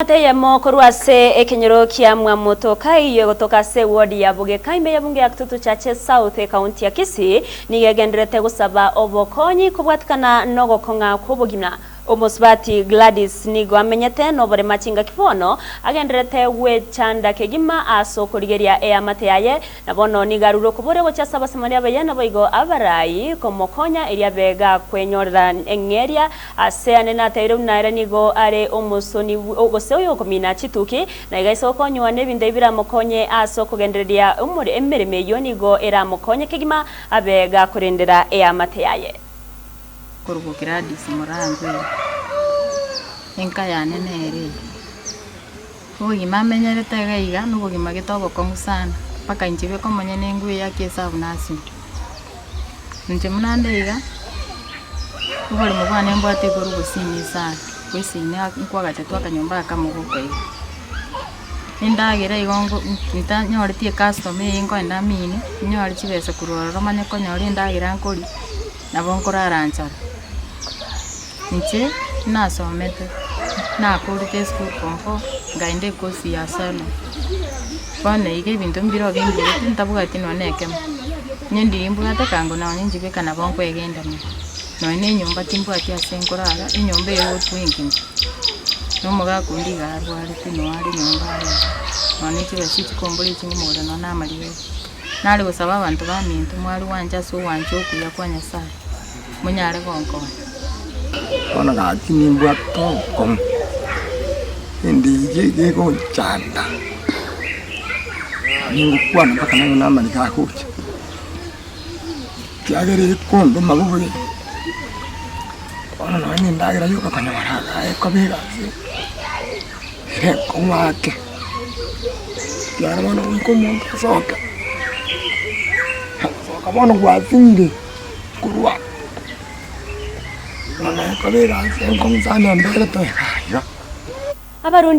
Ate eyemo korwa ase ekenyoro kia Mwamotoka eyio egotoka ase eward ya Bogeka ime y'ebunge ya Kitutu Chache South ekaunti ya Kisii nigo egendererete gosaba obokonyi kobwatikana nogokong'a kw'obogima. Omosubati Gladys nigo amenyete noborema chingaki bono agendererete gwechanda kegima ase okorigeria eamate yaye Na bono nigo arure okoboria gochia ase Abasamaria abaye, naboigo abarai, komokonya erio abe gakwenyorera eng'eria. Ase ane natebiire buna ere nigo are omosoni gose oyokomina chituki, na iga ase gokonywa nebinto ebi biramokonye ase okogendereria emeremo eyio nigo eramokonye kegima abe gakorendera eamate yaye. Korwa Gladys Morangwe, enka yane nere eye. Obogima amenyerete iga iga nobogima gete obokong'u sana, mpaka inche bweka omonyene ngweyake esabu nasio. Inche buna nde iga, oboremo bwane mbwate igoro gosini sana, gosini nkwagacha twakanyomba akamo goka iga. Endagera igo ngo ntanyoreti ecustomer eye nkoenda mine, nyore chibesa korwa ororo manye konyora endagera nkoria, nabo nkorara nchara. Inche nasomete, nakorete esukuru form four, nkaenda ekosi ya salon. Bono iga ebinto mbire bimburete ntabwati nonye na ekemo, onye ndiri mbwate kango nonye nchibeka nabo nkoegenda mono. Nonye na enyomba timbwati ase nkorara, enyomba eye egotwa engima, na omogaka onde iga arwarete noo are nyomba aria, nonye chibesa echi kombora echi ngomogorera nonye na amariogo. Nare gosaba abanto baminto mware gwancha ase ogwancha okuya kwa Nyasaye, monyare gonkonya. Bono gaki nimbwate obokong'u, endiicha eyio egonchanda, ningokwana mpaka nanye namariga agocha, ekiagera ekondoma bobe, bono nonye na endagera yoka konyora iga ekoba egasi ere enkong'u ake, ekiagera bono goika omonto asoke, agosoka bono gwasinyire. Korwa bono ekaba egasi enkong'u sana emberete iga iga. Abarundi.